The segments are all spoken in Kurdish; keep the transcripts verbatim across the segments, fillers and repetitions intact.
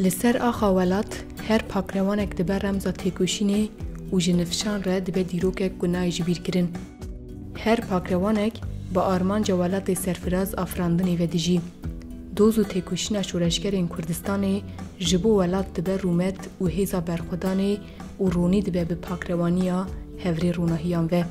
Li ser axa welat her pakrewanek dibe remza têkoşînê û ji nifşan re dibe dîrokek ku nayê ji bîr kirin. Her pakrewanek bi armanca welatê serfiraz afirandinê ve dijî. Doz û têkoşîna şoreşgerên Kurdistanê ji bo welat dibe rûmet û hêza berxwedanê û ronî dibe bi pakrewaniya hevrê ronahiyan ve.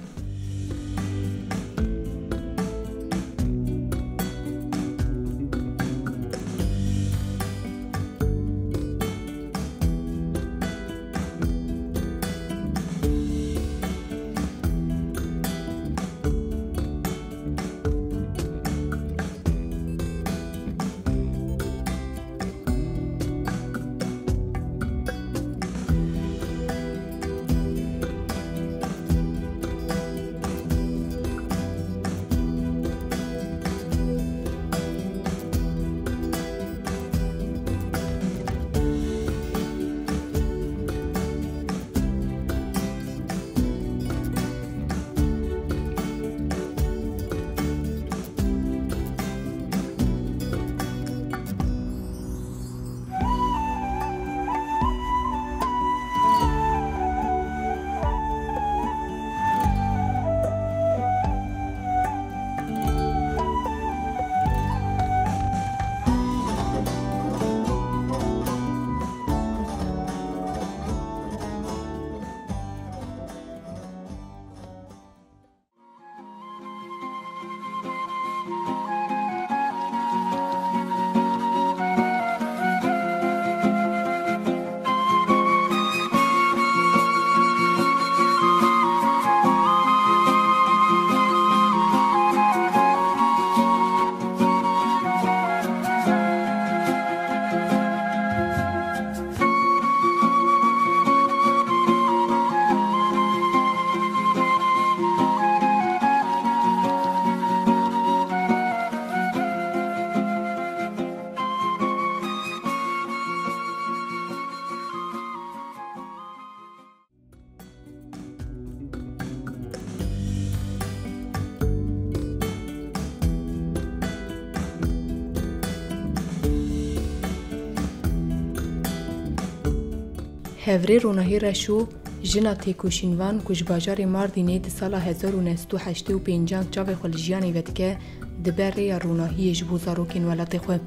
Hevrê Ronahî Reşo, jina têkoşînvan ku ji bajarê Mardînê di sala hezar û neh sed û heştê û pêncan çavê xwe li jiyanê vedike, dibe rêya ronahiyê ji bo zarokên welatê xwe.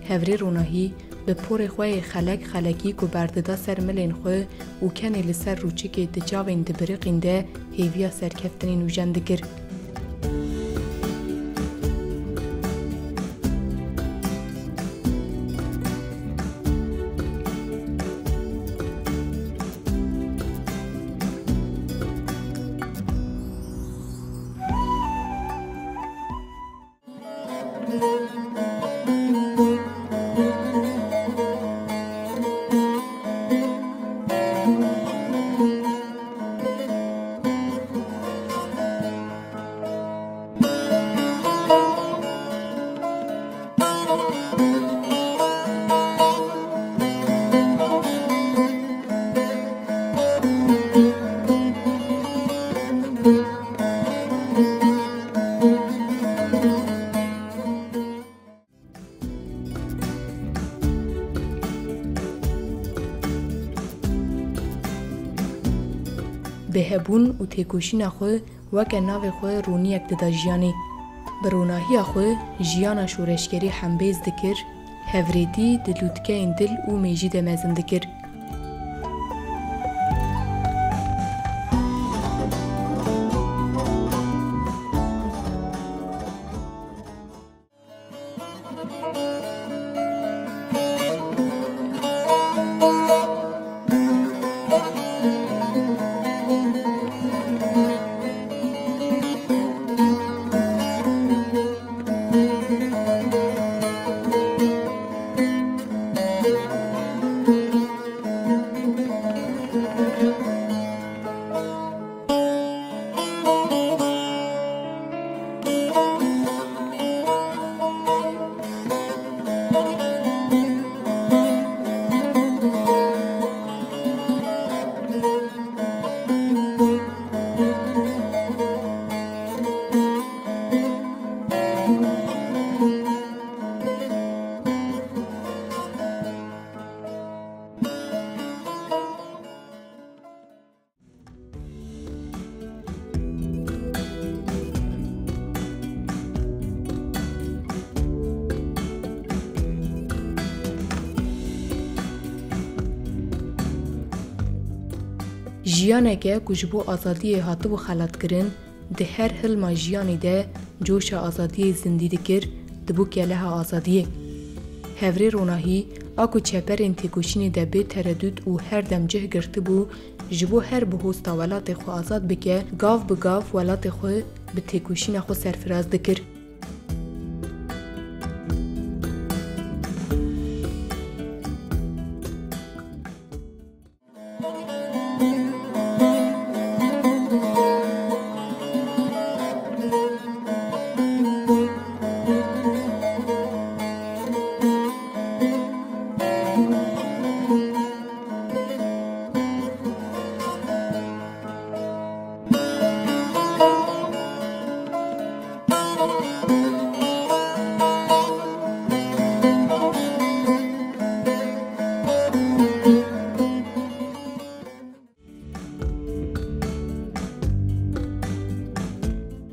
Hevrê Ronahî bi porê xwe yê xelek xelekî ku berdida ser milên xwe û kenê li ser rûçikê di çavên dibiriqîn de hêviya serkeftinê nûjen dikir. Bi hebûn û têkoşîna xwe weke navê xwe roniyek dida jiyanê. Bi ronahiya xwe jiyana şoreşgerî hembêz dikir, hevrêtî di lûtkeyên dil û mêjî de mezin dikir. Jiyaneke ku ji bo azadiyê hatibû xelatkirin, di her hilma jiyanê de coşa azadiyê zindî dikir, dibû keleha azadiyê. Hevrê Ronahî, a ku çeperên têkoşînê de bê teredût û her dem cih girtibû, ji bo her bihosta welatê xwe azad bike, gav bi gav welatê xwe bi têkoşîna xwe serfiraz dikir.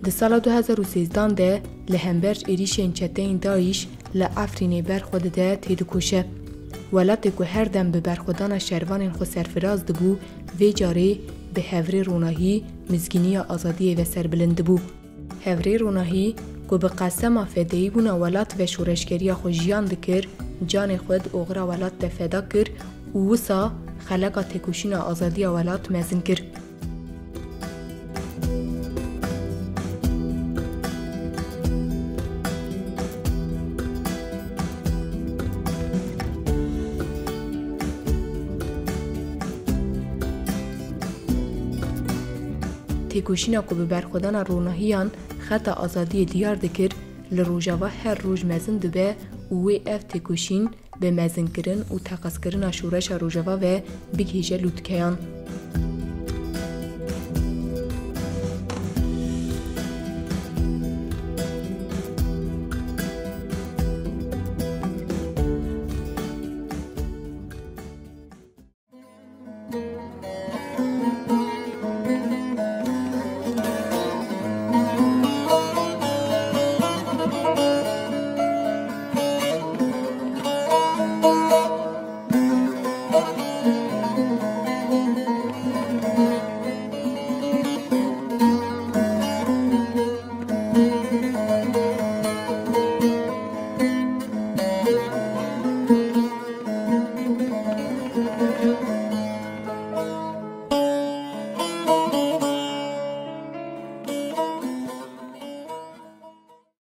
Di sala du hezar û sêzdan de li hember êrîşên çeteyên DAIŞ li Efrînê berxwe dide têdikoşe. Welatê ku her dem bi berxwedana şervanên xwe serfiraz dibû, vê carê bi Hevrê Ronahî mizgîniya azadiyê ve serbilind dibû. Hevrê Ronahî ku bi qesema fedayîbûna welat ve şoreşgeriya xwe jiyan dikir, canê xwe di oxira welat de feda kir û wisa xeleka têkoşîna azadiya welat mezin kir. Têkoşîna ku bi berxwedana Ronahiyan xeta azadiyê diyar dikir, li Rojava her roj mezin dibe û wê ev têkoşîn bi mezinkirin û teqezkirina şoreşa Rojava ve bigihîje lûtkeyan.